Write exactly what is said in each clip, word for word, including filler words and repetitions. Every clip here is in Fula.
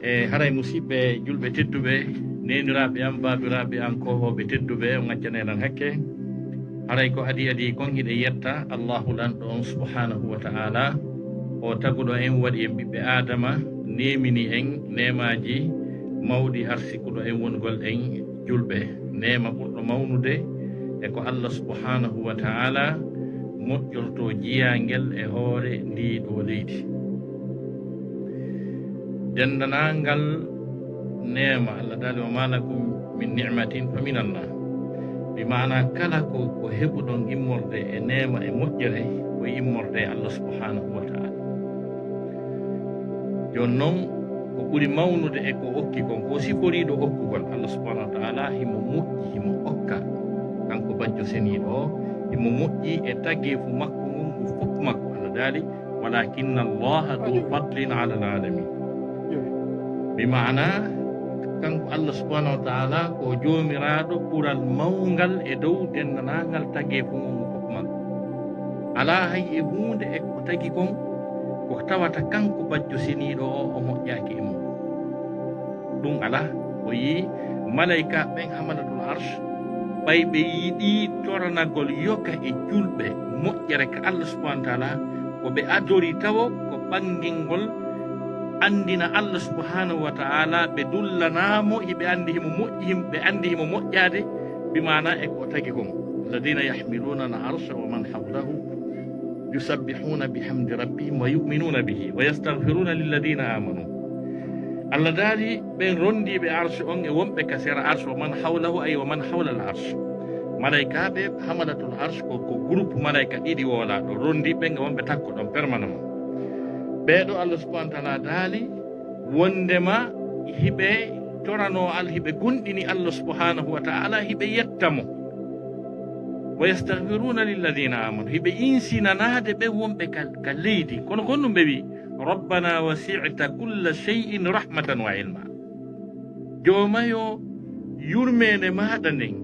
E haray, musiɓɓe julɓe tedduɓe, neeniraaɓe am, baabiraaɓe am, koohooɓe tedduɓe, on accane lan hakke. Haray ko adii adii kon, hiɗen yetta Allaahu lanɗo on subhaanahu wa ta'aalaa, o taguɗo en, waɗi en ɓiɓɓe Aadama, neemini en neemaaji mawɗi, arsikuɗo en wonugol en julɓe. Neema ɓurɗo mawnude e ko Allah subhaanahu wa ta'aalaa moƴƴortoo jiyaangel e hoore ndii ɗoo leydi. Denndaangal neema, Allah daali, "Wa maa lakum min ni'matin fa min Allah." Bi maanaa, kala ko, ko heɓuɗon immorde e neema e moƴƴere, ko immorde e Allah subhaanahu wa ta'aalaa. Jooni non, ko ɓuri mawnude e ko okki kon, ko siforiiɗo okkugol. Allah subhaanahu wa ta'aalaa himo moƴƴi, himo okka, kanko bajjo seniiɗo o, himo moƴƴi e tageefu makko ngun ngu fof makko. Allah daali, "Walaakinna Allaaha duu fadlin alal aalamiin." Bi maanaa, kanko Allah subhaanahu wa ta'aalaa ko joomiraaɗo ɓural mawngal e dow denndaangal tageefu ngun ngu fof makko. Alaa hay e huunde e ko tagi kon, ko tawata kanko bajjo seniiɗo o, o moƴƴaaki e mum. Ɗum alaa, o yi'i malaykaaɓe ɓen hamalatul arsh, ɓay ɓe yiɗii toranagol yoga e julɓe moƴƴere ka Allah subhaanahu wa ta'aalaa, ko ɓe adori tawo ko ɓangingol anndina Allah subhaanahu wa ta'aalaa, ɓe dullanaa mo, hiɓe anndi himo moƴƴi, him-, ɓe anndi himo moƴƴaade, bi maanaa e ko o tagi kon. "Alladhiina yahmiluuna al-arsha wa man hawlahu yusabbihuuna bihamdi rabbihim wa yu'minuuna bihi wa yastaghfiruuna lilladhiina aamanu." Allah daali, ɓen rondiiɓe arsh on e wonɓe ka sera arsh, "wa man hawlahu", ay "wa man hawla al-arsh." Malaykaaɓe hamalatul arsh ko, ko groupe malayka ɗiɗi woolaaɗo, rondiiɓe ɓen e wonɓe takko ɗon permanemment. Ɓee ɗoo Allah subhaanahu wa ta'aalaa daali wondema hiɓe toranoo Al-, hiɓe gomɗini Allah subhaanahu wa ta'aalaa, hiɓe yetta mo. "Wa yastaghfiruuna lilladhiina aamanu", hiɓe insinanaade ɓe wonɓe ka, ka leydi. Kono kon ɗum ɓe wi'i, "Rabbanaa wasi'ta kulla shay'in rahmatan wa ilmaa." Joomayo, yurmeende maaɗa nden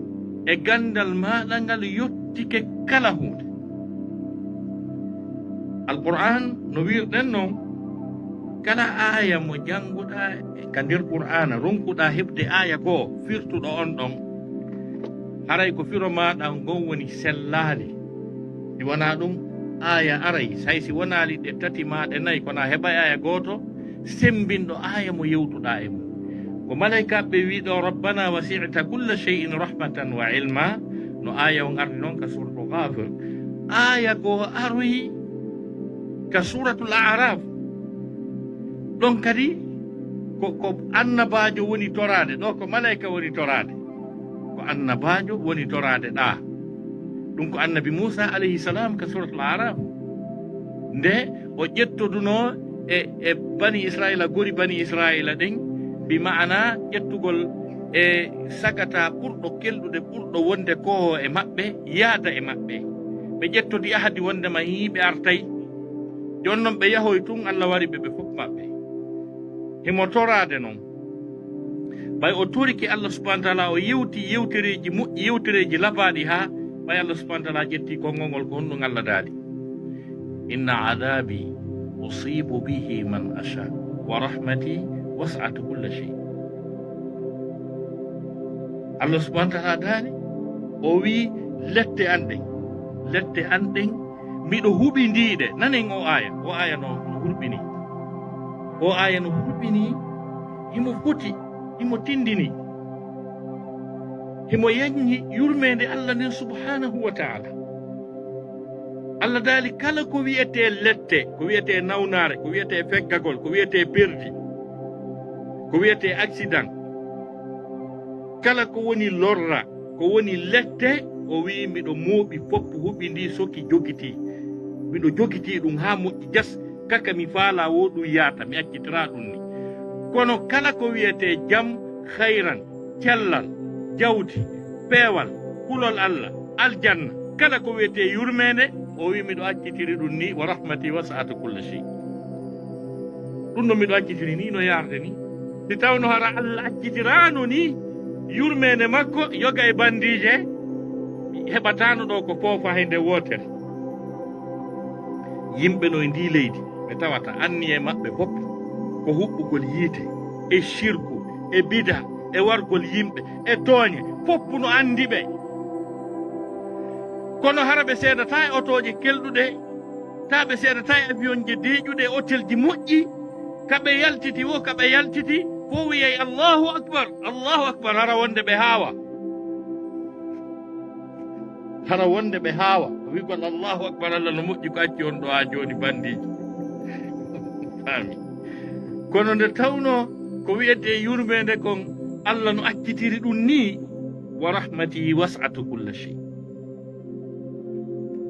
e ganndal maaɗa ngal yottike kala huunde. Alqur'aan, no wiirɗen non, kala aaya mo jannguɗaa ka nder Qur'aana, ronkuɗaa heɓde aaya goo firtuɗo on ɗon, haray ko firo maaɗa ngon woni sellaali. Si wanaa ɗum, aaya aray, hay si wonaali ɗe tati maa ɗe nay, kono a heɓay aaya gooto, sembinɗo aaya mo yewtuɗaa e mum. Ko malaykaaɓe ɓe wi'i ɗoo, "Rabbanaa wasi'ta kulla shay'in rahmatan wa ilmaa." No aaya on ardi non ka Suuratul Ghaafir. Aaya goo aroyi ka Suuratul A'raaf. Ɗon kadi ko, ko annabaajo woni toraade, ɗoo ko malayka woni toraade. Ko annabaajo woni toraade ɗaa. Ɗum ko annabi Muusaa alayhi salaam ka Suuratul A'raaf. Nde o ƴettodunoo e, e Bani Israa'iila, gori Bani Israa'iila ɗen, bi ma'anaa ƴettugol e sagata ɓurɗo kelɗude, ɓurɗo wonde koo e maɓɓe, yaada e maɓɓe. Ɓe ƴettodi ahadi wondema hii ɓe artay. Jooni non ɓe yahoy tun, Allah wari ɓe, ɓe fof maɓɓe. Himo toraade non. Ɓay o torike Allah subhaanahu wa ta'aalaa, o yewti yewtereeji moƴƴi, yewtereeji labaaɗi haa, ɓay Allah subhaanahu wa ta'aalaa ƴetti konngol ngol, ko honɗum Allah daali? "Inna adhaabii usiibu bihi man ashaa, wa rahmatii wasi'at kulla shay." Allah subhaanahu wa ta'aalaa daali, o wi'i, "Lette an ɗen, lette an ɗen, miɗo huɓindii ɗe." Nanen o aaya, o aaya no, no hurɓinii. O aaya no hurɓinii, himo foti, himo tindini, himo yaññi yurmeende Allah nden subhaanahu wa ta'aalaa. Allah daali, kala ko wi'etee lette, ko wi'etee nawnaare, ko wi'etee feggagol, ko wi'etee perdi, ko wi'etee accident, kala ko woni lorra, ko woni lette, o wi'i, miɗo mooɓi fof, huɓindii, soki, jogitii. Miɗo jogitii ɗum haa moƴƴi jas, kaka mi faalaa woo ɗum yaata, mi accitiraa ɗum ni. Kono kala ko wi'etee jam, hayran, cellal, jawdi, peewal, kulol Allah, aljanna, kala ko wi'etee yurmeende, o wi'i, miɗo accitiri ɗum ni, "Wa rahmatii wasi'at kulla shay." Ɗum no miɗo accitiri ni, no yaarde ni. Si tawno hara Allah accitiraano ni, yurmeende makko, yoga e bandiije, heɓataano ɗo ko foofa he nde wootere. Yimɓe no e ndii leydi, ɓe tawata anniye maɓɓe fof ko huɓɓugol yiite, e shirku, e bida, e wargol yimɓe, e tooñe, fof no anndi ɓe. Kono hara ɓe seedataa e otooje kelɗuɗe, taa ɓe seedataa e avion je deeƴuɗe, e otelji moƴƴi, ka ɓe yaltiti wo, ka ɓe yaltiti, fof wiyay, "Allahu Akbar, Allahu Akbar," hara wonde ɓe haawa. Hara wonde ɓe haawa, wi'gol, "Allahu Akbar, Allah no moƴƴi ko acci on ɗo haa jooni bandiiji." Faami. Kono nde tawnoo ko wi'etee yurmeende kon, Allah no accitiri ɗum nii, "Wa rahmati was'at kulla shay."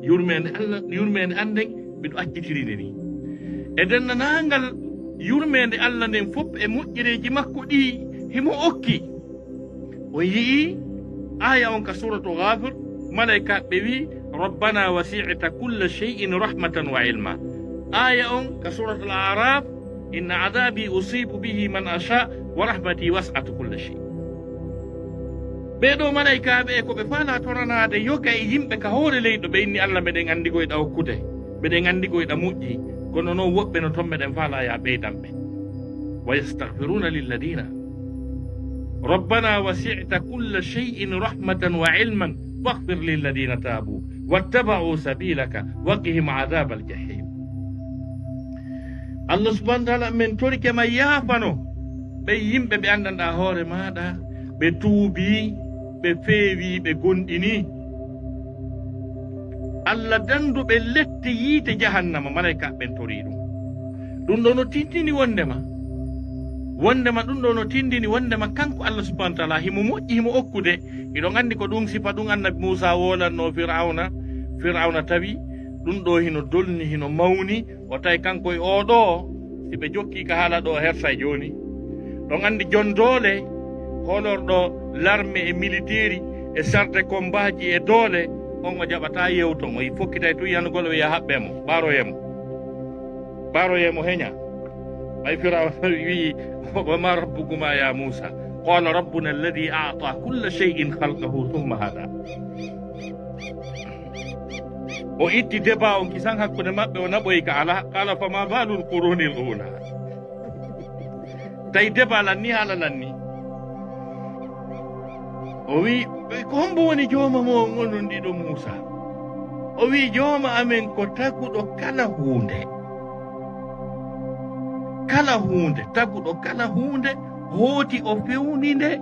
Yurmeende Allah, yurmeende an nden, miɗo accitiri nde nii. E denndaangal yurmeende Allah nden fof e moƴƴereeji makko ɗi himo okki. O yi'i aaya on ka suuratu Ghafir, malaykaaɓe wi'i, "Rabbana wasi'ta kulla shay'in rahmatan wa ilma." Aaya on ka suuratul A'raf, "Inna adhabi usibu bihi man asha, wa rahmati was'at kulla shay." Ɓee ɗoo malaykaaɓe e ko ɓe faalaa toranaade yoga e yimɓe ka hoore leydi ɗo, ɓe inni, "Allah, meɗen anndi ko hiɗa okkude, meɗen anndi ko hiɗa moƴƴi, kono non woɓɓe no ton meɗen faalaa ya ɓeydan ɓe." Wa yastaghfiruna lilladina. Rabbana wasi'ta kulla shay'in rahmatan wa ilman faghfir lilladina tabu wattaba'u sabilaka wa qihim adhabal jahim. Allah subhanahu wa ta'ala, men torike ma yaafano ɓe yimɓe ɓe anndanɗaa hoore maaɗa, ɓe tuubii, ɓe feewii, ɓe gomɗinii. Allah, danndu ɓe lette yiite jahannama, malaykaaɓe ɓen torii ɗum. Ɗum ɗoo no tindini wonndema, wonndema ɗum ɗoo no tindini wonndema kanko Allah subhanahu wa ta'ala himo moƴƴi, himo okkude. Hiɗon anndi ko ɗum sifa ɗum Annabi Muusaa woolanno Fir'awna. Fir'awna tawi ɗum ɗoo hino dolni, hino mawni, o tawi kanko e oo ɗoo, si ɓe jokkii ka haala ɗoo, o hertay jooni. Ɗon anndi jon doole, hoolorɗo larme e militeeri e sarde kombaaji e doole, on o jaɓataa yewton, o fokkitay tun yanugol, o wi'a haɓɓee mo, ɓaaroyee mo. Ɓaaroyee mo heña. Ɓay Firawna wi'i, "Wa ma rabbukuma ya Muusa?" Qala rabbuna alladhi a'ta kulla shay'in khalqahu thumma hada. O itti débat on kisan hakkunde maɓɓe, o naɓoyi ka alaa. Qala fama balul qurunil ula. Tawi débat lanni, haala lanni. O wi'i, "Ko hombo woni jooma mo on onon ɗiɗo Muusa?" O wi'i, "Jooma amen ko taguɗo kala huunde. Kala huunde, taguɗo kala huunde, hooti o fewni nde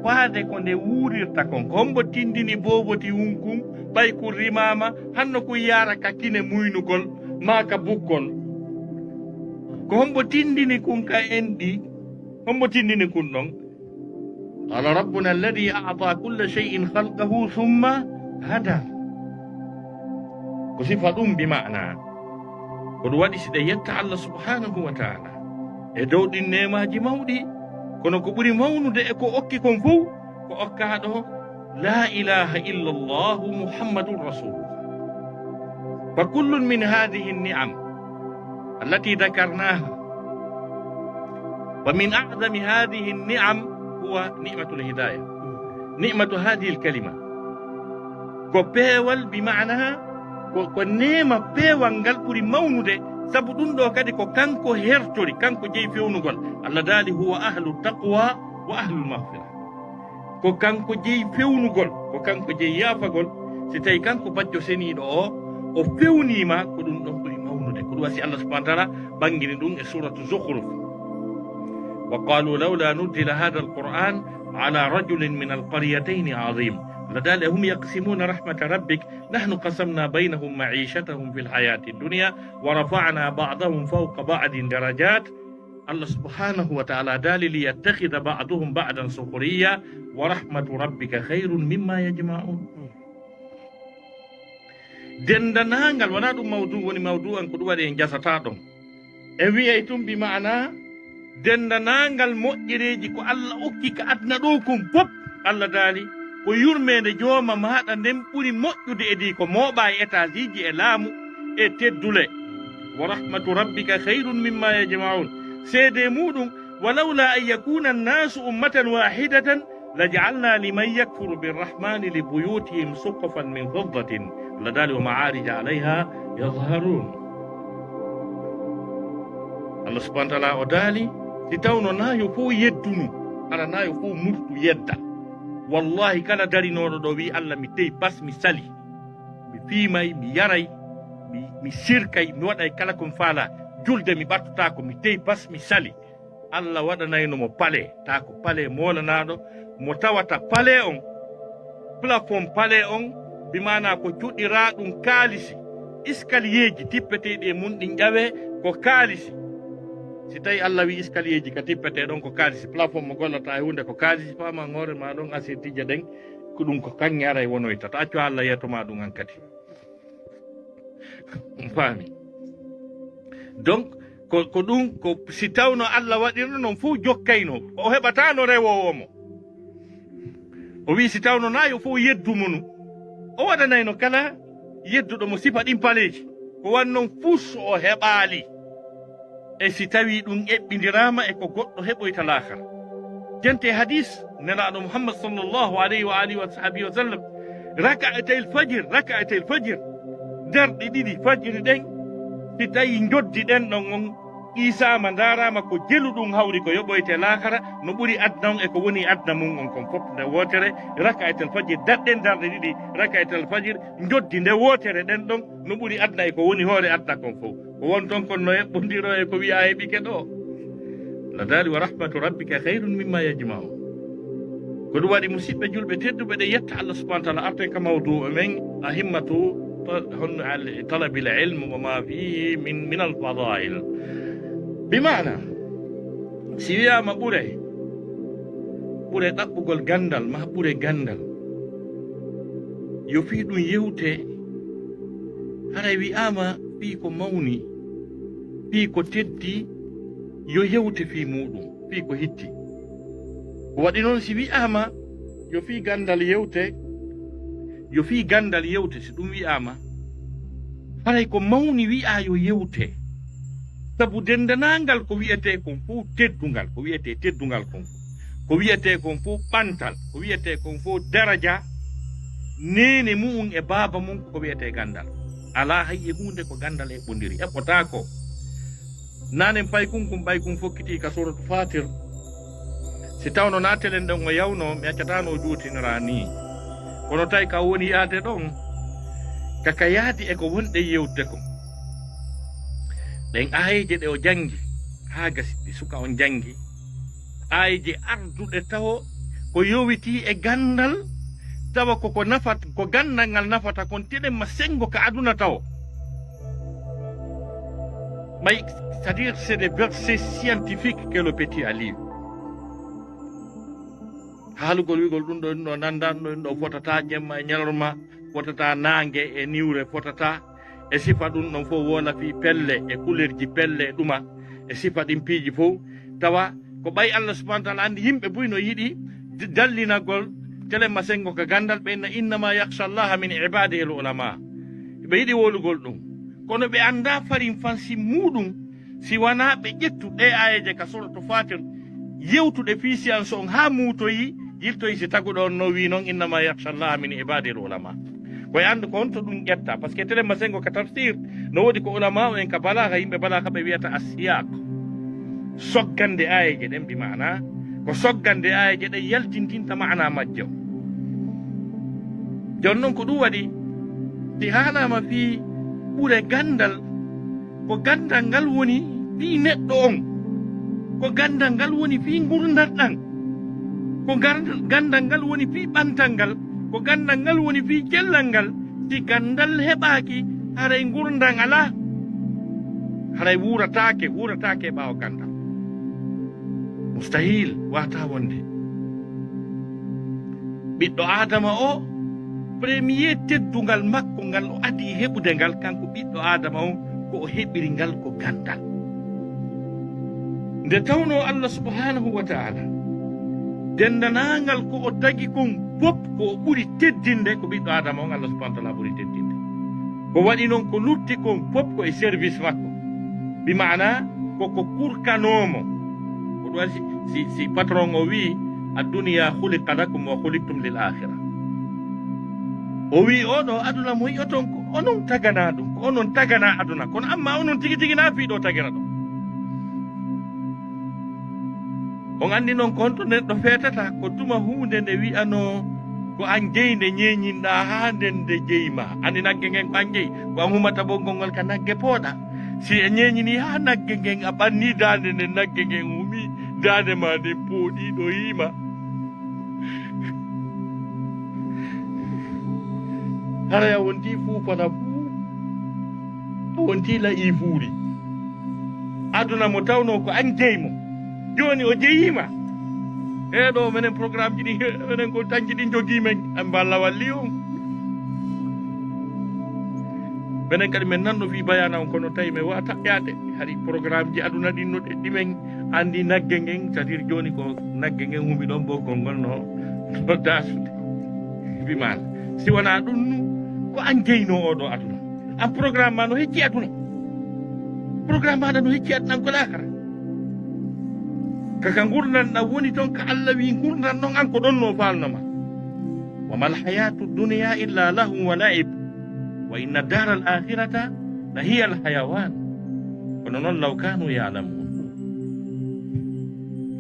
faade ko nde wuurirta kon. Ko hombo tindini booboti hunkun, ɓay kun rimaama, hanno kun yaara ka kine muynugol, maa ka bukkol? Ko hombo tindini kun ka enɗi? Hombo tindini kun ɗon?" Qala rabbuna alladhi a'ta kulla shay'in khalqahu thumma hada. Ko sifa ɗum bi ma'na. Ko ɗum waɗi si ɗe yetta Allah subhanahu wa ta'ala e dow ɗin neemaaji mawɗi, kono ko ɓuri mawnude e ko okki kon fow, ko okkaaɗo la ilaha illa Allah Muhammadun Rasulullah. Fa kullun min hadhihi an-ni'am allati dhakarnaha, wa min a'zami hadhihi an-ni'am huwa ni'matul hidayah. Ni'matu hadhihi al-kalima. Ko peewal bi ma'na, ko, ko neema peewal ngal ɓuri mawnude, sabu ɗum ɗoo kadi ko kanko hertori, kanko jeyi fewnugol. Allah daali, "Huwa ahlu taqwa wa ahlul maghfira." Ko kanko jeyi fewnugol, ko kanko jeyi yaafagol. Si tawi kanko bajjo seniiɗo o, o fewniima, ko ɗum ɗon ɓuri mawnude. Ko ɗum wasi Allah subhanahu wa ta'ala ɓangini ɗum e suratu Zukhruf. Wa qalu lawla nuzila hadha al-Qur'an ala rajulin min al-qaryatayni azim. Allah daali, "Ahum yaqsimuna rahmata rabbik, nahnu qasamna baynahum ma'ishatahum fil hayati dunya, wa rafa'na ba'dahum fawqa ba'din darajat." Allah subhanahu wa ta'ala daali, "Liyattakhidha ba'duhum ba'dan sukhriya, wa rahmatu rabbika khayrun mimma yajma'un." Denndanangal, wonaa ɗum mawdu woni mawdu an, ko ɗum waɗi en jasataa ɗon. En wi'ay tun bi ma'ana denndanangal moƴƴereeji ko Allah okki ka aduna ɗoo kon fof. Allah daali, "Ko yurmeende jooma maaɗa nden ɓuri moƴƴude e ɗi ko mooɓaa e etaasiiji e laamu e teddule. Wa rahmatu rabbika khayrun mimma yajma'un." Seede muɗum, "Walawla an yakuna annaasu ummatan wahidatan laja'alna liman yakfuru birrahmani li buyutihim suqufan min fiddatin." Allah daali, "Wa ma'arija alayha yazharun." Allah subhanahu wa ta'ala o daali, Si tawno na yo fof yeddunu, hara na yo fof murtu yedda. Wallahi, kala darinooɗo ɗo wi Allah, mi tey pas, mi sali. Mi fiimay, mi yaray, mi, mi sirkay, mi waɗay kala ko mi faala. Julde mi ɓattotaako, mi tey pas, mi sali. Allah waɗanayno mo pale, taa ko pale moolanaaɗo, mo tawata pale on, plafond pale on, bi maanaa ko cuɗiraa ɗum kaalisi, iskaliyeeji tippeteeɗi e mum ɗin ƴawee ko kaalisi. Si tawi Allah wi iskaliyeeji ka tippetee ɗon ko kaalisi, plafond mo gollataa e huunde ko kaalisi, faaman hoore maa ɗon asirtije ɗen, ko ɗum ko kaŋŋe aray wonoyta. To accu Allah yeeto maa ɗum an kadi. On faami? Donc, ko, ko ɗum, ko si tawno Allah waɗirno non fof jokkayno, o heɓataano rewoowo mo. O wi si tawno na yo fof yeddu mo nu, o waɗanayno kala yedduɗo mo sifa ɗin paleeji. Ko wan non fof so o heɓaali. E si tawii ɗum eɓɓindiraama e ko goɗɗo heɓoyta laakara. Jente hadis Nelaaɗo Muhammad sallallahu alayhi wa alihi wa sahbihi wa sallam, raka'atayl fajr, raka'atayl fajr, darɗe ɗiɗi fajiri ɗen, si tawii njoddi ɗen ɗon on qiisaama, ndaaraama ko jelu ɗum hawri ko yoɓoyte laakara, no ɓuri aduna on e ko woni aduna mum on kon fof nde wootere, raka'atayl fajr, daɗɗen darɗe ɗiɗi, raka'atayl fajr, njoddi nde wootere ɗen ɗon, no ɓuri aduna e ko woni hoore aduna kon fof. Ko won ton kon no eɓɓondiro e ko wi'a heɓike ɗo. La daali, "Wa rahmatu rabbika khayrun mimma yajma'un." Ko ɗum waɗi, musiɓɓe julɓe tedduɓe, ɗe yetta Allah subhanahu wa ta'ala, arten ka mawdu'u men, ahimmatu tal-, hon al-, talabil ilm wa ma fihi min, min al fadail. Bi maana, si wi'aama ɓure, ɓure ɗaɓɓugol gandal, ma ɓure gandal, yo fii ɗum yewte, haray wi'aama fii ko mawni, fii ko teddi, yo yewte fii muuɗum, fii ko hitti. Ko waɗi noon, si wi'aama yo fii gandal yewte, yo fii gandal yewte, si ɗum wi'aama, haray ko mawni wi'aa yo yewte. Sabu denndanangal ko wi'etee kon fof teddungal, ko wi'etee teddungal kon fof, ko wi'etee kon fof ɓantal, ko wi'etee kon fof daraja, neene mu'un e baaba mum ko ko wi'etee gandal. Alaa hay e huunde ko gandal eɓɓondiri, eɓɓotaako. Nanen paykun kun, ɓaykun fokkitii ka Suuratu Faatir. Si tawno na telen ɗon o yawnoo, mi accataano o juutiniraa nii. Kono tawi ka woni yaade ɗon, ka ka yaadi e ko wonɗen yewtude kon. Ɗen aayeeje ɗe o janngi, haa gasi ɗi suka on janngi. Aayeeje arduɗe tawo ko yowitii e gandal, tawa ko ko nafat-, ko gandal ngal nafata kon telen ma senngo ka aduna tawo. Ɓay, c'est-à-dire, c'est des versets scientifiques que le petit a lu. Haalugol wi'gol ɗum ɗo, ɗum ɗo nanndaa, ɗum ɗo, ɗum ɗo fotataa jemma e ñalorma, fotataa naange e niwre, fotataa e sifa ɗum ɗon fof, woola fii pelle e kulerji pelle e ɗuma, e sifa ɗin piiji fof, tawa ko ɓay Allah subhanahu wa ta'ala anndi yimɓe buy no yiɗi d-, dallinagol telen ma senngo ka gandal, ɓe inna, "Innama yakhsha Allaha min ibadihi al ulama." Ɓe yiɗi wowlugol ɗum, kono ɓe anndaa farin fansi muuɗum, si wanaa ɓe ƴettu ɗee aayeeje ka Suuratu Faatir, yewtuɗe fii siyansi on haa muutoyi, yiltoyi si taguɗo on no wii non, "Innama yakhsha Allaha min ibadihi al ulama." Ko e anndu ko honto ɗum ƴetta, parce que telen ma senngo ka tafsir, no woodi ko ulama en ka balaaga, yimɓe balaaga ɓe wi'ata as-siyaq. Soggande aayeeje ɗen, bi maana ko soggande aayeeje ɗen yaltintinta maana majje o. Jooni non ko ɗum waɗi, si haalaama fii ɓure gandal, ko gandal ngal woni fii neɗɗo on, ko gandal ngal woni fii ngurndan ɗan, ko gar-, gandal ngal woni fii ɓantal ngal, ko gandal ngal woni fii cellal ngal. Si gandal heɓaaki, haray ngurndan alaa, haray wuurataake, wuurataake e ɓaawo gandal. Mustahil, waawataa wonde. Ɓiɗɗo Aadama o, premier teddungal makko ngal o adii heɓude ngal, kanko ɓiɗɗo Aadama on, ko o heɓiri ngal ko gandal. Nde tawnoo Allah subhanahu wa ta'ala, denndanangal ko o tagi kon fof, ko o ɓuri teddinde, ko ɓiɗɗo Aadama on Allah subhanahu wa ta'ala ɓuri teddinde. Ko waɗi non ko lutti kon fof ko e service makko. Bi maana ko ko kurkanoo mo. Ko ɗum waɗi si, si, si patron o wii, "Ad-dunya khuliqa lakum wa khuliqtum lil akhirah." O wii, "Oo ɗoo aduna mo yi'oton ko onon taganaa ɗum, ko onon taganaa aduna. Kono amma onon tigi tigi na fii ɗoo tagira ɗum." On anndi noon ko honto neɗɗo feetata? Ko tuma huunde nde wi'anoo ko an jeyi nde ñeeñinɗaa haa nden nde jeyi ma. Anndi nagge ngen ko an jeyi, ko an humata ɓoggol ngol ka nagge pooɗa. Si a ñeeñinii haa nagge ngen, a ɓannii daande nden nagge ngen humi, daande maa nden pooɗii ɗoyii ma. Haray a wontii fuufana fuu, a wontii la'i fuuri. Aduna mo tawnoo ko an jeyi mo, jooni o jeyii ma. Ee ɗoo, menen programmeji ɗin, menen ko tañji ɗin jogii men, en mballa walli on. Menen kadi men nanno fii bayaana on, kono tawi men wa'a taƴƴaade. Hari programmeji aduna ɗin no ɗeɗɗi men, anndi nagge ngen, c'est-à-dire jooni ko nagge ngen humi ɗon, ɓoggol ngol no, no daasude. Bi maana, si wanaa ɗun nu, ko an jeynoo oo ɗoo aduna. An programme maa no hecci aduna. Programme maaɗa no hecci aduna an ko laakara. Ka ka ngurndan ɗan woni ton, ka Alla wi'i ngurndan non an ko ɗon no faalno ma. Wa mal hayatu dunya illa lahun wa la'ib. Wa inna daral akhirata la hiya al hayawan. Kono non law kanu ya'lamun.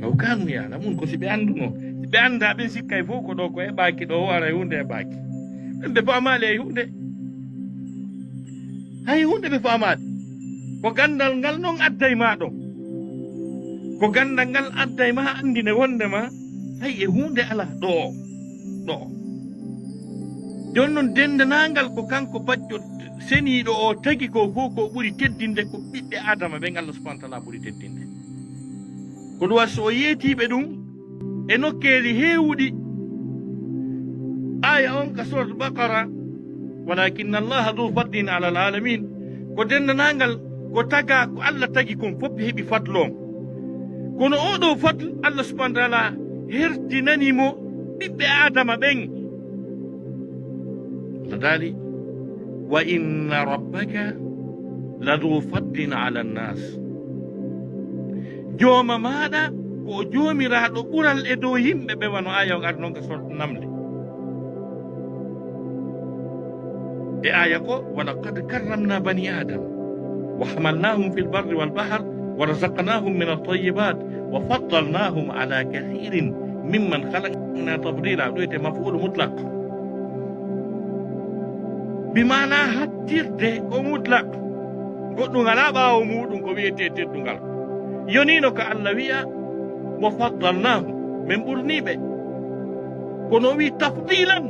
Law kanu ya'lamun, ko si ɓe anndunoo. Si ɓe anndaa, ɓen sikkay fow ko ɗoo ko heɓaaki ɗoo, o aray huunde heɓaaki. Ɓen ɓe faamaali hay huunde. Hay huunde ɓe faamaali. Ko ganndal ngal non adday ma ɗoo. Ko ganndal ngal adday ma anndine wonde ma hay e huunde alaa ɗoo. Ɗoo. Jooni non, denndanangal ko kanko bajjo seniiɗo o tagi ko fow, ko ɓuri teddinde ko ɓiɓɓe Aadama ɓen, Allah subhanahu wa ta'ala ɓuri teddinde. Ko ɗum waɗi so o yeetiiɓe ɗum e nokkeeli heewuɗi, aaya on ka Surat Baqara, "Walakinna Allaha dhu fadlin ala al-alamin." Ko denndanangal ko tagaa, ko Allah tagi kon fof heɓi fadlu on. Kono oo ɗoo fadlu, Allah subhanahu wa ta'ala hertinani mo ɓiɓɓe Aadama ɓen. Allah daali, "Wa inna rabbaka la dhu fadlin ala nnas." Jooma maaɗa ko o joomiraaɗo ɓural e dow yimɓe ɓe, wano aaya on ari non ka Surat Namli. E aaya ko, "Wa laqad karramna bani Adam, wa hamalnahum fil barri wal bahr, wa razaqnahum min at-tayyibat, wa faddalnahum ala kathirin mimman khalaqna tafdila." Ɗo wiyete maf'ul mutlaq. Bi maana hattirde ko mutlaq. Goɗɗum alaa ɓaawo muuɗum ko wiyetee teddungal. Yonii no ka Allah wi'a, "Wa faddalnahum." Men ɓurnii ɓe. Kono o wi'i tafdilan.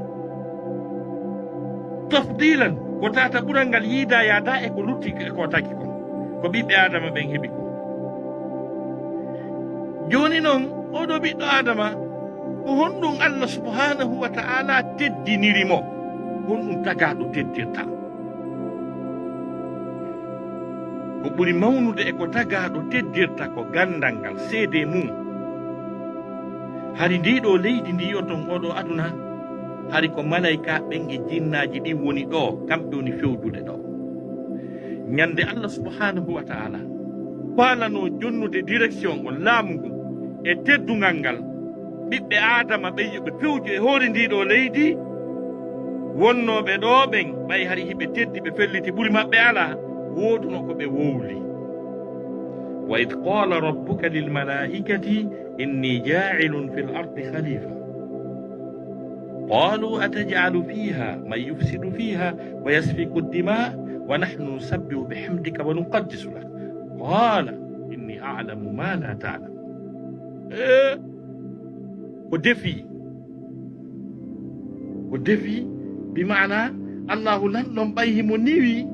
Tafdilan ko tata ɓural ngal yiida yaada e ko lutti e ko tagi kon, ko ɓiɓɓe Aadama ɓen heɓi kon. Jooni non, oo ɗoo ɓiɗɗo Aadama, ko honɗum Allah subhanahu wa ta'ala teddiniri mo? Honɗum tagaaɗo teddirta? Ko ɓuri mawnude e ko tagaaɗo teddirta ko ganndal ngal, seede mum. Hari ndii ɗoo leydi ndi yi'oton, oo ɗoo aduna, hari ko malaykaaɓe ɓen e jinnaaji ɗin woni ɗoo, kamɓe woni fewjude ɗoo. Ñande Allah subhanahu wa ta'ala faalanoo jonnude direction on, laamu ngun, e teddungal ngal, ɓiɓɓe Aadama ɓen yo ɓe fewju e hoore ndii ɗoo leydi, wonnooɓe ɗoo ɓen, ɓay hari hiɓe teddi, ɓe felliti, ɓuri maɓɓe alaa, wooduno ko ɓe wowli. "Wa idh qala rabbuka lil malaikati inni ja'ilun fil ardi khalifa. Qalu ataj'alu fiha man yufsidu fiha wa yasfiku ad-dima wa nahnu nusabbihu bihamdika wa nuqaddisu lak. Qala inni a'lamu ma la ta'lamun." Eh, ko defi. Ko defi, bi maana Allahu lanɗon ɓay himo newi,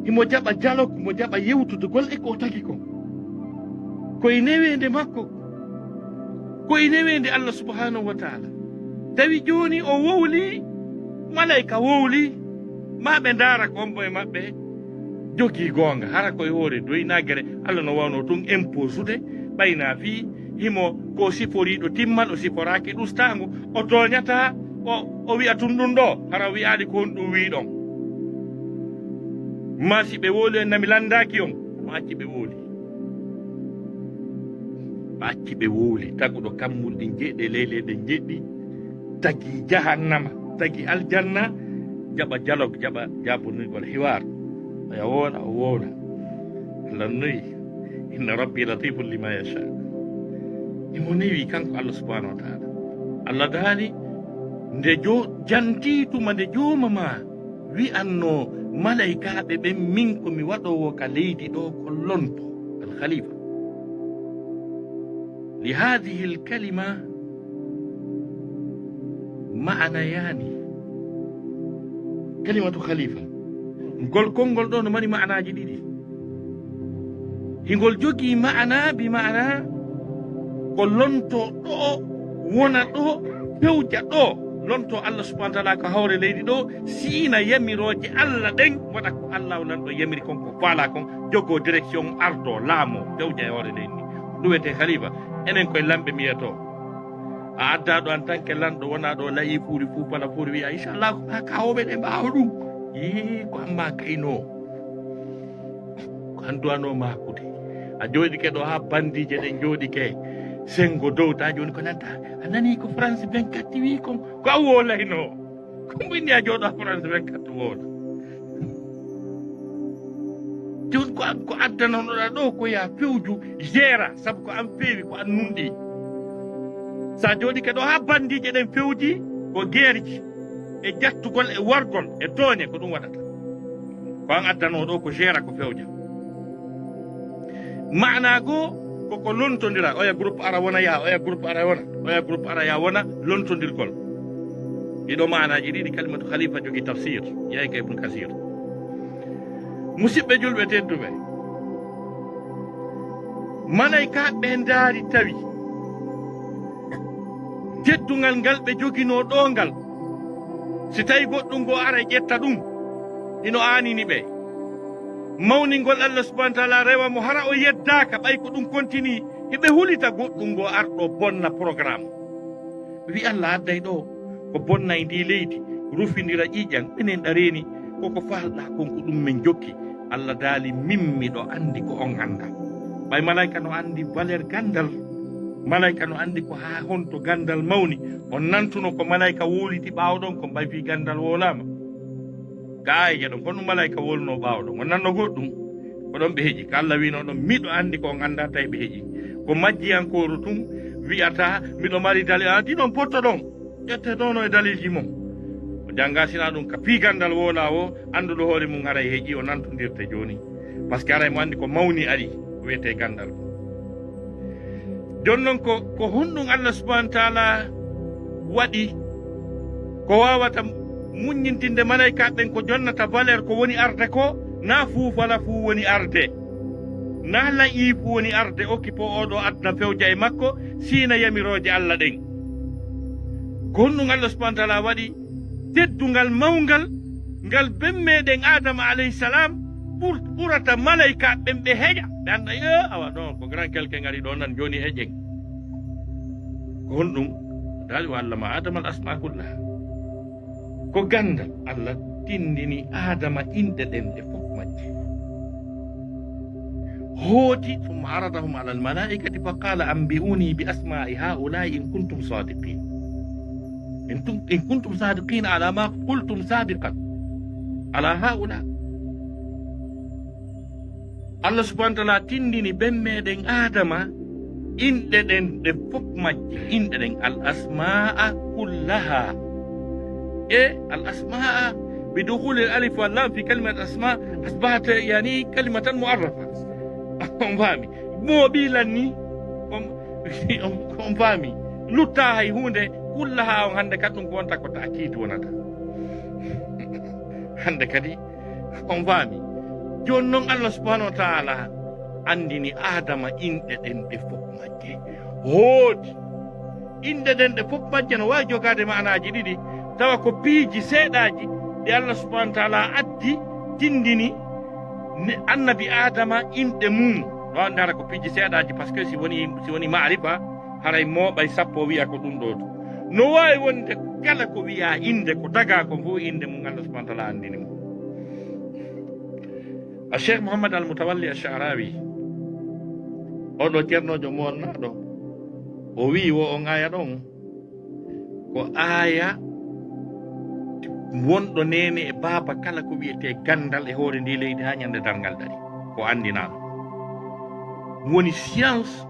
himo jaɓa dialogue, himo jaɓa yewtudugol e ko o tagi kon. Ko e neweende makko, ko e neweende Allah subhanahu wa ta'ala. Tawi jooni o wowli, malayka wowli, ma ɓe ndaara ko ombo e maɓɓe jogii goonga. Hara ko e hoore doy nagere, Allah no wawno tun imposude, ɓayna fii himo ko siforiiɗo timmal, o siforaaki ɗustaango, o tooñataa, o, o wi'a tun ɗun ɗoo, hara wi'aali ko honɗun wi'i ɗon. Ma si ɓe wowli en na mi lanndaaki on, mo acci ɓe wowli. Mo acci ɓe wowli, taguɗo kammuli ɗin jeeɗi, leyɗe ɗen jeeɗi, tagi jahannama, tagi aljanna, jaɓa dialogue, jaɓa jaabonirgol hiwaar. Oya wowla, o wowla. Allah noyi, "Inna rabbi latifun lima yasha." Imo newi kanko Allah subhanahu wa ta'ala. Allah daali, nde jo-, jantii tuma nde jooma ma wi'annoo malaykaaɓe ɓen, min ko mi waɗoowo ka leydi ɗoo ko lonto, al khalifa. Li hadhihi al kalima ma'anayaani. Kalimatu khalifa. Ngol konngol ɗoo no mari ma'anaaji ɗiɗi. Hingol jogii ma'ana, bi ma'ana ko lonto ɗoo, wona ɗoo, fewja ɗoo, lonto Allah subhanahu wa ta'ala ko hawre leydi ɗoo, siina yamirooje Allah ɗen, waɗa ko Allah o lanɗo yamiri kon, ko faalaa kon, jogoo direction, ardoo, laamoo, fewja e hoore leydi ndi. Ɗum wiyetee khalifa. Enen koye lamɓe mi wiyetoo. A addaa ɗo en tant que lanɗo, wonaa ɗo la'i fuuri fuu pala fuuri wi'a, "Inchallah, ko maa kaawooɓe ɗe ɓaawo ɗum." Yii, ko an maa kaynoo. Ko an duwanoo maakude. A jooɗike ɗo haa bandiije ɗen jooɗike senngo dow, taa jooni ko nanta. A nanii ko France vingt-quatre wi'i kon? Ko an woolaynoo. Ko mo inni a jooɗo haa France vingt-quatre woola. Jooni ko an, ko addanonoɗaa ɗo ko yaa fewju, jeera, sabu ko an feewi, ko an nunɗi. Sa jooɗike ɗo haa bandiije ɗen fewji, ko geerji e jattugol e wargol e tooñe, ko ɗum waɗata. Ko an addanoo ɗo ko jeera, ko fewja. Maanaa goo ko ko lontondira, oya groupe ara wona yaa, oya groupe ara wona, oya groupe ara yaa wona lontondirgol. Ɗiɗo maanaaji ɗiɗi kalimatu khalifa jogi tafsir, yahi ka Ibn Kasir. Musidɓe julɓe tedduɓe, malaykaaɓe ɓe ndaari tawi teddungal ngal ɓe joginoo ɗoo ngal, si tawi goɗɗum ngoo ara ƴetta ɗum, hino aanini ɓe. Mawningol Allah subhanahu wa ta'ala rewa mo hara o yeddaaka, ɓay ko ɗum kontinii, hiɓe hulita goɗɗum ngoo arɗo bonna programme. Wi Allah adday ɗo ko bonnay ndi leydi, rufindira ƴiiƴan, minen ɗa reeni, koko faalɗaa kon ko ɗum min jokki. Allah daali, min miɗo anndi ko on anndaa. Ɓay malaika no anndi valeur ganndal, malaika no anndi ko haa honto ganndal mawni. On nantuno ko malaika wowliti ɓaawo ɗon, ko mbay fii ganndal wowlaama. Ka aayeje ɗon, ko ɗum malaika wowluno ɓaawo ɗon. On nanno goɗɗum, ko ɗon ɓe heƴi. Ka Allah wiino ɗon, miɗo anndi ko on anndaa, tawi ɓe heƴi. Ko majjiyankooru tun wi'ata, miɗo mari dali, a, ɗi ɗon potto ɗon. Ƴette ɗon no e dalilji mon. O jannga sina ɗum ka fii ganndal wowlaa o, annduɗo hoore mum haray heƴi, o nantondirte jooni. Parce que haray mo anndi ko mawni ari, ko wiyetee ganndal. Jooni non ko, ko honɗum Allah subhanahu wa ta'ala waɗi ko waawata muññintinde malaykaaɓe ɓen ko jonnata valeur ko woni arde ko, naa fuufala fuu woni arde, naa la'i fuu woni arde, okki po oo ɗoo aduna fewja e makko, siina yamirooje Allah ɗen. Ko honɗum Allah subhanahu wa ta'ala waɗi teddungal mawngal ngal ben meɗen Adama alayhi salam ɓur-, ɓurata malaykaaɓe ɓen ɓe heƴa. Ɓe annda, yo, awa ɗon ko grand quelqu'un ngari ɗo nan jooni heƴen. Ko honɗum? Daali, "Wa allama Adama al asma kullaha." Ko ganndal Allah tindini Adama inɗe ɗen ɗe fof majje. Hooti, "Summa aradahum ala al malaikati fa qala anbi'uni bi asma'i haula'i in kuntum sadiqin." In tum-, in kuntum sadiqin ala ma qultum sabiqan. Ala haula. Allah subhanahu wa ta'ala tindini ben meɗen Adama inɗe ɗen ɗe fof majje, inɗe ɗen al asma'a kullaha. E al asma'a bi dukhuli al alif wal lam fi kalimat asma asbahat yani kalimatan mu'arrafa. On faami? Mo ɓi lanni, on, on, on faami? Lutta hay huunde, kullaha on hannde kadi ɗum ko wonta ko ta'kiid wonata. Hannde kadi, on faami? Jooni noon Allah subhanahu wa ta'ala anndini Adama inɗe ɗen ɗe fof majje. Hooti. Inɗe ɗen ɗe fof majje no waawi jogaade maanaaji ɗiɗi, tawa ko piiji seeɗaaji ɗi Allah subhanahu wa ta'ala addi, tindini ne-, annabi Adama inɗe mum. No waawi ndaara ko piiji seeɗaaji, parce que si woni, si woni maarifa, haray mooɓay sappo wi'a ko ɗum ɗo. No waawi wonde kala ko wi'a innde, ko daga ko fof innde mum Allah subhanahu wa ta'ala anndini mo. A Cheikh Mouhammad Al Mutawalli Al Sha'rawi, oɗo ceernoojo moornaaɗo, o wi'i wo on aaya ɗon, ko aaya wonɗo neene e baaba kala ko wiyetee ganndal e hoore ndii leydi haa ñande darngal dari. Ko anndinaano. Woni science,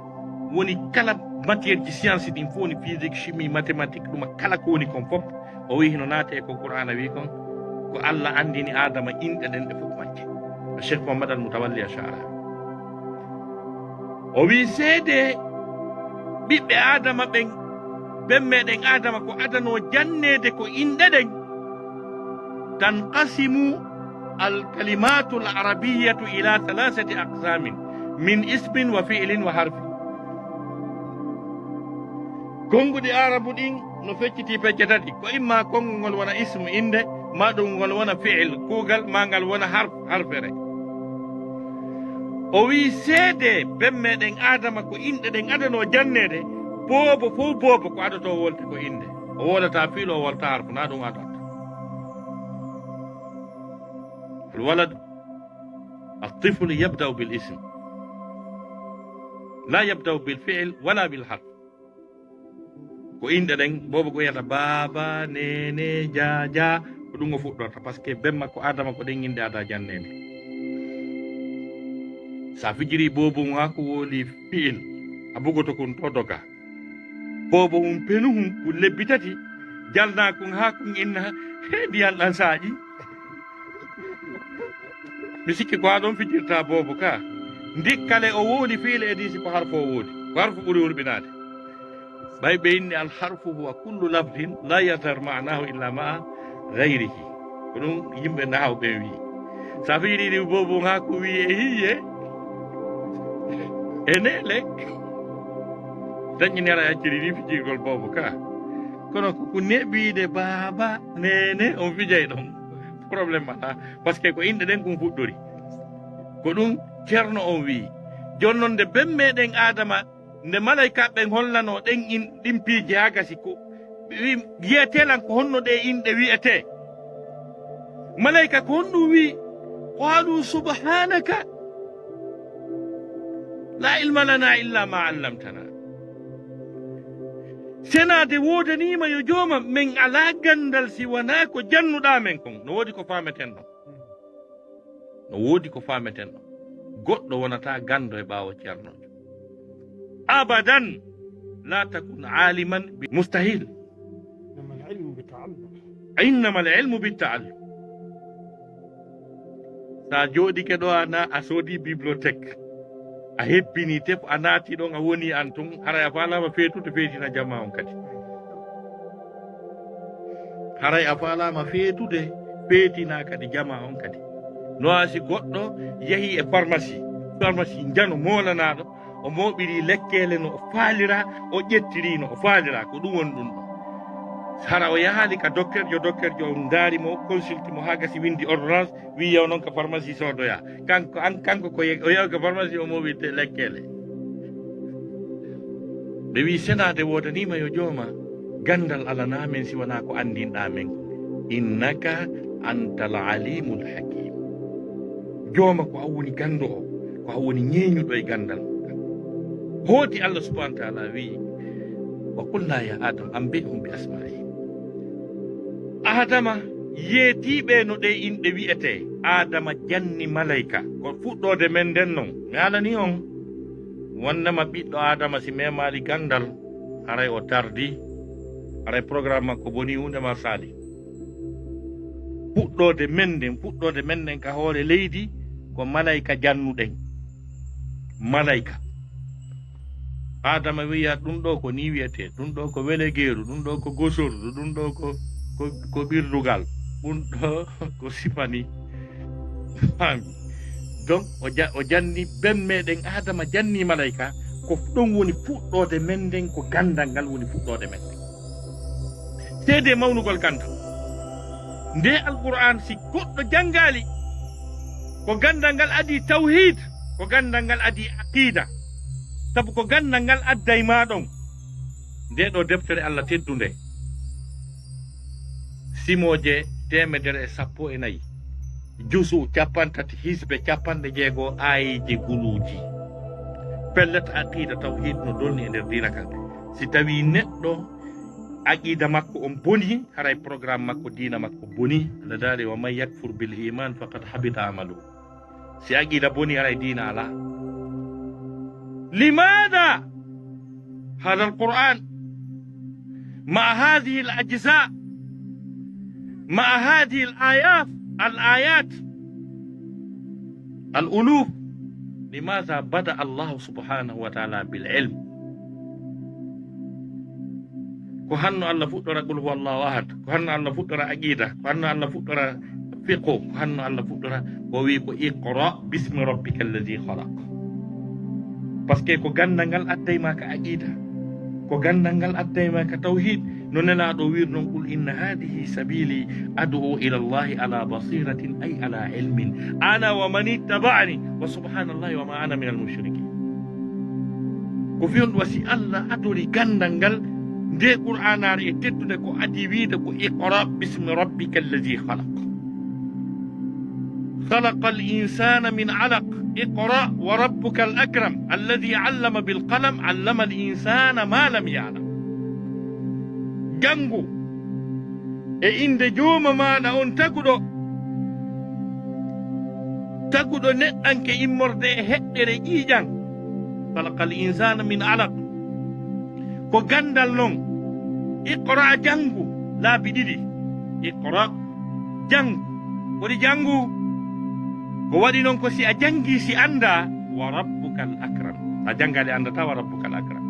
woni kala Matière ji science ɗin fof woni physique, chimie, mathématique, ɗuma kala ko woni kon fof, o wiyi hino naate e ko Qur'aana wiyi kon, ko Allah anndini Aadama inɗe ɗen ɗe fof majje. Cheikh Mouhammad Al Mutawalli Ash'arawi. O wiyi seede ɓiɓɓe Aadama ɓen, ben meɗen Aadama ko adanoo janneede ko inɗe ɗen. تنقسم الكلمات العربية إلى ثلاثة أقسام من اسم وفعل وحرف. Konnguɗi Aarabu ɗin no feccitii pecce tati, ko imma konngol ngol wona ismu, innde, maa ɗum ngol wona fi'il, kuugal, maa ngal wona harf, harfere. O wiyi seede ben meɗen Aadama ko inɗe ɗen adanoo janneede, boobo fof boobo ko adotoo wolde ko innde. O woodataa fi'il, o woodataa harf, naa ɗum adata. الولد، الطفل يبدأ بالاسم، لا يبدأ بالفعل ولا بالحرف. Ko inɗe ɗen, boobo ko wiyata baaba, neene, jaaja, ko ɗum o fuɗɗorta, parce que ben makko Aadama ko ɗen inɗe adaa janneede. Sa fijiri boobo ngun haa ko woni fi'il, a bugoto kun to doga. Boobo hun penu hun, kun lebbi tati, jalnaa kun haa kun inna, he, ndiyan ɗan saaƴi. Mi sikki ko haa ɗon fijirta boobo ka. Ndikkale o woodi fi'il e disi ko harfu o woodi. Ko harfu ɓuri hurɓinaade. Ɓay ɓe inni al harfu huwa kullu lafdin la yazhar ma'nahu illa ma'a ghayrihi. Ko ɗum yimɓe nahaw ɓen wi'i. Sa fijiri ɗi boobo haa ko wi'i e hiye. E neele. Dañi nera acciri ni fijirgol boobo ka. Kono ko, ko neɓiide baaba, neene, on fijay ɗon. Problème alaa. Parce que ko inɗe ɗen kun fuɗɗori. Ko ɗum Ceerno on wi'i. Jooni non nde ben meɗen Aadama, nde malaykaaɓe ɓen hollanoo ɗen in, ɗin piiji haa gasi ko, ɓe wi'i, "Yiyetee lan ko honno ɗee inɗe wi'etee?" Malayka ko honɗum wi'i? "Qaalu subhaanaka laa ilma lanaa illaa maa allamtanaa." Senaade woodaniima yo jooma, men alaa ganndal si wanaa ko jannuɗaa men kon. No woodi ko faameten ɗon. No woodi ko faameten ɗon. Goɗɗo wonataa ganndo e ɓaawo ceernoojo. Abadan laa takun aaliman bi mustahil. Innama al ilmu bi taallum. Innama al ilmu bi taallum. Sa jooɗike ɗo a na-, a soodi bibliothèque, a hebbini tef, a naati ɗon, a woni an tun, haray a faalaama feetude feetina jamaa on kadi. Haray a faalaama feetude feetina kadi jamaa on kadi. No a si goɗɗo yahi e pharmacie, pharmacie njano moolanaaɗo, o mooɓiri lekkeele no o faalira, o ƴettiri no o faalira, ko ɗum woni ɗum ɗo. Hara o yahaali ka docteur jo, docteur jo on ndaari mo, consulti mo haa gasi, windi ordonnance, wi'i yaw non ka pharmacie soodoya. Kanko, an, kanko ko ye-, o yahi ka pharmacie, o mooɓi te-, lekkeele. Ɓe wi'i senaade woodaniima yo jooma, ganndal alanaa men si wanaa ko anndinɗaa men. Innaka antal alimul hakim. Jooma ko an woni ganndo o, ko an woni ñeeñuɗo e ganndal. Hooti Allah subhanahu wa ta'ala wi'i, "Wa qulna ya Adam anbi'hum bi asma'ihim." Adama yeetii ɓe no ɗee inɗe wi'etee. Adama janni malayka. Ko fuɗɗoode men nden non. Mi haalanii on, wonnama ɓiɗɗo Adama si memaali ganndal, haray o tardii, haray programme makko bonii, huunde ma saali. Fuɗɗoode men nden, fuɗɗoode men nden ka hoore leydi, ko malayka jannuɗen. Malayka. Adama wi'a, "Ɗum ɗo ko nii wi'etee, ɗum ɗo ko welegeeru, ɗum ɗo ko gosordu, ɗum ɗo ko, ko, ko ɓirdugal, ɗum ɗo ko sifani." Faami? Donc, o ja-, o janni ben meɗen Adama, janni malayka, ko ɗon woni fuɗɗoode men nden, ko ganndal ngal woni fuɗɗoode men nden. Seedee mawnugol ganndal. Nde Alqur'aan, si goɗɗo janngaali, ko ganndal ngal adii tawhiid, ko ganndal ngal adii aqiida. Sabu ko ganndal ngal adday maa ɗon. Nde ɗo deftere Allah teddunde, simooje teemedere e sappo e nayi, jusu cappanɗe tati, hisbe cappanɗe jeego, aayeeje guluuji. Pellet, aqiida tawhiid no dolni e nder diina kan. Si tawii neɗɗo aqiida makko on bonii, haray programme makko, diina makko bonii. Allah daali, "Wa man yakfur bil iman faqad habita amalu." Si aqiida bonii, haray diina alaa. Limaada? هذا القرآن مع هذه الأجزاء، مع هذه الآيات، الآيات الألوف، لماذا بدأ الله سبحانه وتعالى بالعلم؟ Ko hanno Allah fuɗɗora Qul huwallahu ahad, ko hanno Allah fuɗɗora aqida, ko hanno Allah fuɗɗora fiqhu, ko hanno Allah fuɗɗora, o wi ko iqra bismi rabbika alladhi khalaq. Parce que ko gandal ngal adday ma ka aqida, ko gandal ngal adday ma ka tawhid. No Nelaaɗo wir non, qul inna hadhihi sabili ad'u ila Allahi ala basiratin, ay ala ilmin, ana wa man ittaba'ani, wa subhanallahi wa ma ana min al mushrikin. Ko fewndo wasi Allah adori gandal ngal nde Qur'anaare e teddunde ko adi wiide ko iqra bismi rabbika alladhi khalaq. خلق الإنسان من علق. اقرأ وربك الأكرم الذي علم بالقلم علم الإنسان ما لم يعلم. Janngu e innde Jooma maaɗa on taguɗo, taguɗo neɗɗanke immorde e heɗɗere ƴiiƴan. خلق الإنسان من علق. Ko ganndal non. Iqra, janngu, laabi ɗiɗi. Iqra, janngu. Ko ɗi janngu? Ko waɗi non ko si a janngi, si annda, wa rabbukal akram. A janngali, anndataa wa rabbukal akram.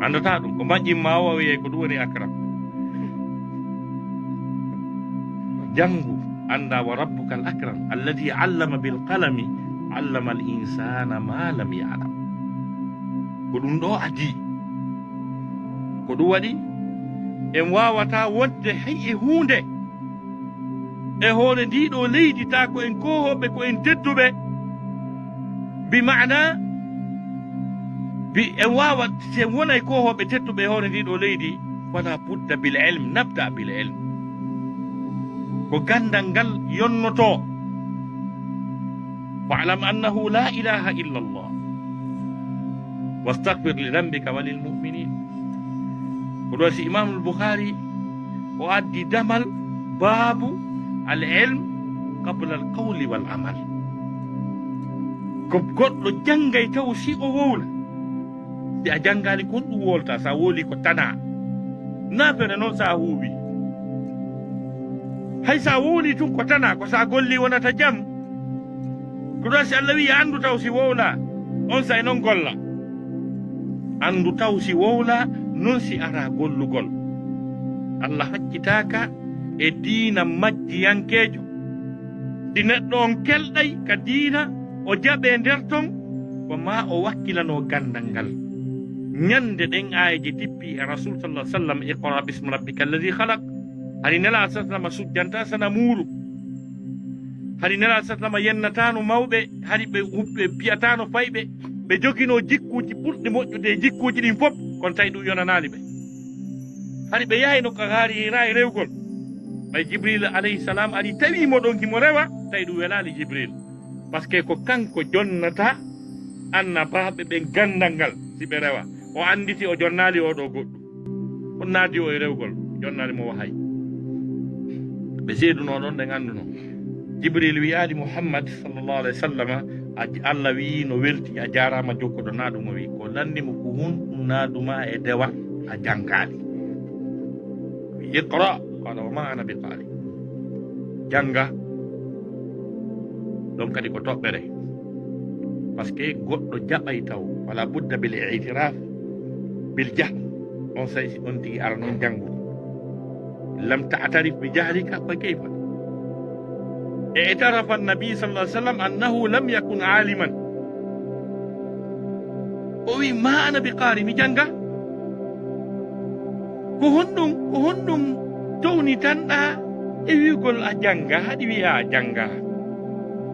Anndataa ɗum. Ko mbaƴƴin ma o, a wiyay ko ɗum woni akram. Janngu, annda wa rabbukal akram. Alladhi allama bil qalami, allama al insana ma lam ya'lam. Ko ɗum ɗo adii. Ko ɗum waɗi en waawataa wonde hay e huunde e hoore ndii ɗoo leydi, taa ko en koohooɓe, ko en tedduɓe. Bi maana, bi en waawa, si en wonay koohooɓe tedduɓe e hoore ndii ɗoo leydi, fala budda bil ilm, nabda bil ilm. Ko ganndal ngal yonnotoo. Fa'lam annahu la ilaha illa Allah. Wastaghfir li dhanbika wa lil mu'minin. Ko ɗo si Imamul Bukhari o addi damal baabu al ilm qabla al qawli wal amal. Ko goɗɗo janngay taw si o wowla. Si a janngaali kon ɗum wowlata, sa wowli ko tana. Na fere non sa huuwi. Hay sa wowli tun ko tana, ko sa golli wonata jam. Ko ɗon si Allah wi'i anndu taw si wowla, on say non golla. Anndu taw si wowla, non si ara gollugol. Allah haccitaaka e diina majjiyankeejo. Si neɗɗo on kelɗay ka diina, o jaɓe nder ton, ko ma o wakkilanoo ganndal ngal. Ñande ɗen aayeeje tippi e Rasul sallallahu alaihi wasallam, iqra bismi rabbika alladhi khalaq. Hari Nelaaɗo sallallahu alaihi wasallam sujjanta sana muuru. Hari Nelaaɗo sallallahu alaihi wasallam yennataano mawɓe, hari ɓe, ɓe piyataano fayɓe, ɓe joginoo jikkuuji ɓurɗi moƴƴude e jikkuuji ɗin fof, kono tawi ɗum yonanaali ɓe. Hari ɓe yahayno ka haari Hiraa e rewgol. Ɓay Jibril alayhi salam ari tawi mo ɗon himo rewa, tawi ɗum welaali Jibril. Parce que ko kanko jonnata annabaaɓe ɓen ganndal ngal si ɓe rewa. O annditi o jonnaali oo ɗoo goɗɗum. On naadi o e rewgol, jonnaali mo wahayi. Ɓe seedunoo ɗon, ɓe ngannduno. Jibril wi'aali Muhammad sallallahu alaihi wasallam, a, Allah wi'i no welti, a jaaraama jokkuɗo naadu mo. Wi ko lanni mo ko hun ɗum naadu ma e dewal a janngaali. Wi iqra, qala wa ma ana bi qari. Jannga, ɗon kadi ko toɓɓere. Parce que goɗɗo jaɓay taw, wala budda bil i'tiraf bil jahl. On say si on tigi ara non janngu. Lam ta'tarif bi jahlika fa kayfa? I'tarafa an-nabi sallallahu alaihi wasallam annahu lam yakun aliman. O wi ma ana bi qari, mi jannga. Ko honɗum, ko honɗum townitanɗaa e wi'ugol a jannga, haɗi wi'a a jannga?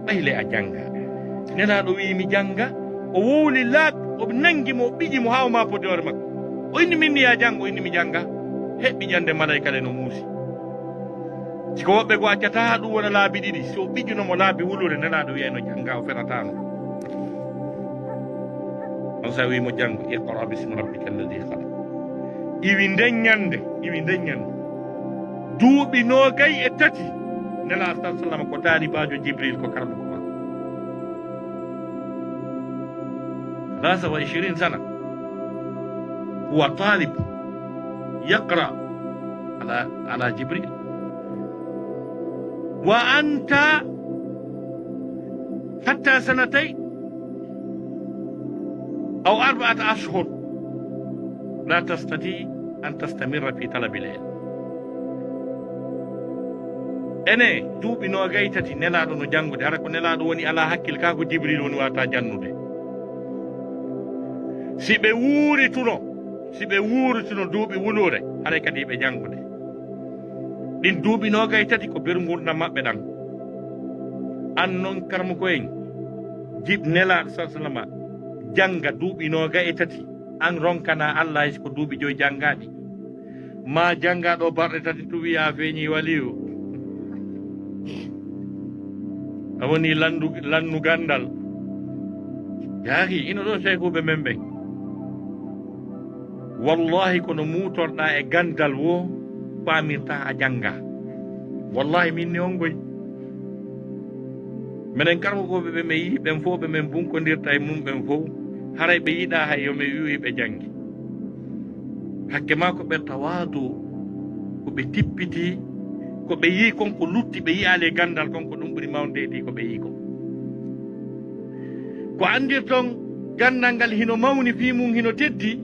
Ɓayle a jannga. Nelaaɗo wi'i mi jannga, o wowli laaɓi, o nangi mo, o ɓiji mo haa o maapodi hoore makko. O inni min ni ya janngo, o inni mi jannga. Heɓɓi ƴande malayka le no muusi. Si ko woɓɓe goo accataa ɗum wona laabi ɗiɗi, si o ɓijuno mo laabi wulure, Nelaaɗo wi'ayno jannga, o fenataano. On sa wi'i mo janngo, iqra bismi rabbika alladhi khalaq. Iwi nden ñande, iwi nden ñande. Duuɓi noogay e tati, Nelaaɗo sallallahu alaihi wasallam ko taalibaajo Jibril, ko karbuko makko. Thalatha wa ishirina sana. هو طالب يقرأ على على جبريل. وأنت حتى سنتين أو أربعة أشهر لا تستطيع أن تستمر في طلب العلم. Ene duuɓi noogay tati nelaaɗo no janngude, hara ko nelaaɗo woni alaa hakkil, kaa ko Jibril woni wata jannude. Si ɓe wuurituno, si ɓe wuurituno duuɓi wuluure, haray kadi ɓe janngude. Ɗin duuɓi noogay tati ko beru ngurndan maɓɓe ɗan. An non karmo ko en jib nelaaɗo sa salama jannga duuɓi noogay e tati. An ronkana Allah hay si ko duuɓi joy janngaaɗi. Ma jannga ɗo barɗe tati tu wiya a feeñi waliyu. A woni landu, lannu ganndal. Yaaki, ino ɗo seykuuɓe men ɓen. Wallahi, kono muutorɗaa e ganndal woo, faamirtaa a jannga. Wallahi, min ni on goy. Menen karmokooɓe ɓe men yi'i ɓen fow, ɓe men bunkondirta e mum ɓen fow, haray ɓe yiɗaa hay yo men wi'u hiɓe janngi. Hakke maa ko ɓe tawaadu, ko ɓe tippiti, ko ɓe yi'i kon ko lutti, ɓe yi'aali e ganndal kon, ko ɗum ɓuri mawnde e ɗi ko ɓe yi'i kon. Ko anndirton ganndal ngal hino mawni fii mum, hino teddi.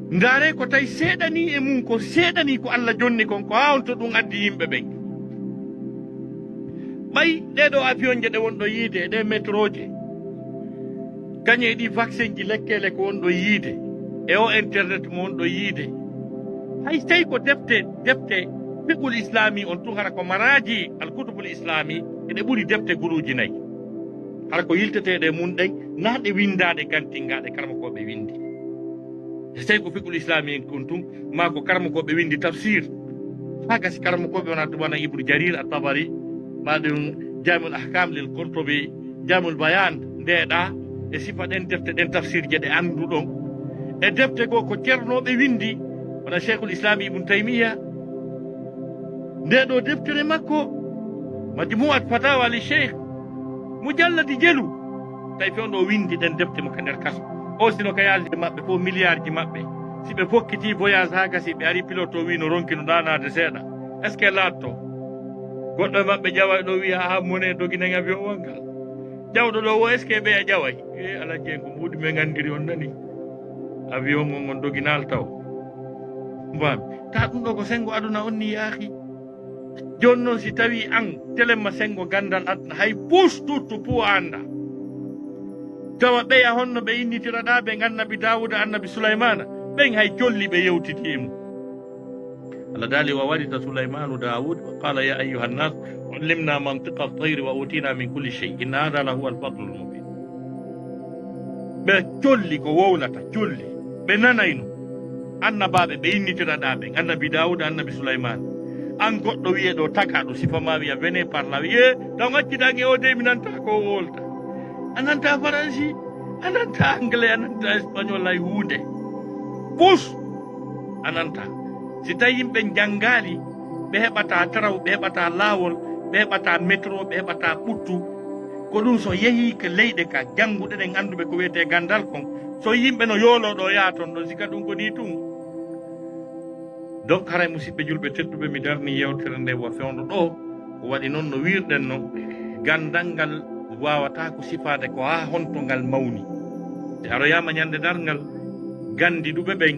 Ndaaree ko tawi seeɗanii e mum, ko seeɗanii ko Alla jonni kon, ko haa on to ɗum addi yimɓe ɓen. Ɓay ɗee ɗoo avion je ɗe wonɗon yiide, e ɗee métro je, kañe e ɗii vaccin ji, lekkele ko wonɗon yiide, e o internet mo wonɗon yiide, hay tawi ko defte, defte fiqhul islami on tun, hara ko maraaji al kutubul islami, eɗe ɓuri defte guruuji nayi. Hara ko yilteteeɗe e mun ɗen, naa ɗe winndaaɗe gantingaaɗe, karmokooɓe winndi. E tawi ko fiqhul islami en kon tun, maa ko karmokooɓe winndi tafsir. Haa gasi karmokooɓe wona ɗum, wona Ibnu Jarir at-Tabari, maa ɗum Jamiul Ahkam lil Qurtubi, Jamiul Bayan, ndeeɗa e sifa ɗen defte ɗen tafsir je ɗe annduɗon. E defte goo ko cernooɓe winndi, wona Cheikhul Islam Ibnu Taymiya. Nde ɗoo deftere makko, Majmu'at Fatawa li Cheikh, mujalladi jelu, tawi fewndo o winndi ɗen defte mo ka nder kaso. O sino ka yaalde maɓɓe fof, milliard ji maɓɓe. Si ɓe fokkiti voyage haa gasi, ɓe ari pilote o wi no ronki no ɗaanaade seeɗa. Est-ce que laatto? Goɗɗo e maɓɓe ƴawa ɗo wiya, "Aha, mone doginen avion wongal." Ƴawɗo ɗo wo, "Est-ce que ɓe a ƴaway?" E, Alhaji en ko mbuuɗi men anndiri on nani. Avion on on doginal taw. Mbami. Ta ɗum ɗo ko sengo aduna on ni yaahi. Jooni noon, si tawii aan, telemma senngo ganndal aduna, hay puus tuttu puu a anndaa. Tawa ɓeya honno ɓe innitiraɗaa ɓen, annabi Daawuda, annabi Sulaymaana, ɓen hay colli ɓe yewtiti e mum. Allah daali, "Wa warisa Sulaymaanu Daawuda, wa qaala ya ayyuha nnaas, ullimna mantiqa at-tayri wa utina min kulli shay, inna haadha la huwa al-fadlu al-mubin." Ɓe colli ko wowlata, colli. Ɓe nanayno. Annabaaɓe ɓe innitiraɗaa ɓen, annabi Daawuda, annabi Sulaymaana. Aan goɗɗo wi'ee ɗo tagaaɗo, sifa ma wi'a, "Venez par là." Wi'ee, taw ngacciɗaa nge o dey, mi nanta ko o wolta. A nanta faransi, a nanta anglais, a nanta espagnol, hay huunde. Pus! A nanta. Si tawi yimɓe njanngaali, ɓe heɓataa taraw, ɓe heɓataa laawol, ɓe heɓataa metro, ɓe heɓataa ɓuttu. Ko ɗum so yehii ka leyɗe ka jannguɗe ɗen, annduɓe ko wiyetee ganndal kon, so yimɓe no yooloo ɗo yaha ton ɗon, sika ɗum ko nii tun. Donc, haray, musidɓe julɓe tedduɓe, mi darni yewtere nde wa fewndo ɗo. Ko waɗi noon, no wiirɗen no, ganndal ngal waawataa ko sifaade ko haa honto ngal mawni. Si aroyaama ñande darngal, ganndiɗuɓe ɓen,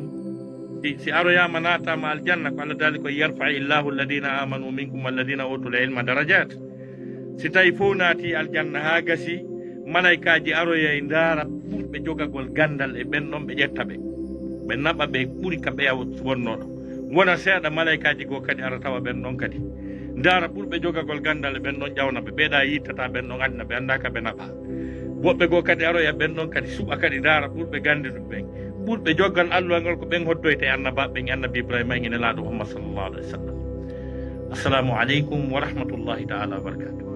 si, si aroyaama naataama aljanna, ko Allah daali ko, "Yarfa'i Allahu alladhina amanu minkum walladhina utul ilma darajat." Si tawi fof naati aljanna haa gasi, malaykaaji aroyay ndaara ɓurɓe jogagol ganndal e ɓen ɗon, ɓe ƴetta ɓe. Ɓe naɓa ɓe ɓuri ka ɓeya wonnooɗo. Wona seeɗa malaykaaji goo kadi ara tawa ɓen ɗon kadi. Ndaara ɓurɓe jogagol ganndal e ɓen ɗon ƴawna ɓe. Ɓeeɗa yittataa ɓen ɗon aduna, ɓe anndaa ka ɓe naɓa. Woɓɓe goo kadi aroya ɓen ɗon kadi suɓa kadi ndaara ɓurɓe ganndude ɓen. Ɓurɓe joggal alluwal ngal ko ɓen hoddoyta e annabaaɓe ɓen, e annabi Ibrahima en e Nelaaɗo Muhammad sallallahu alaihi wasallam. Assalamu alaikum wa rahmatullahi ta'ala wa barakatuh.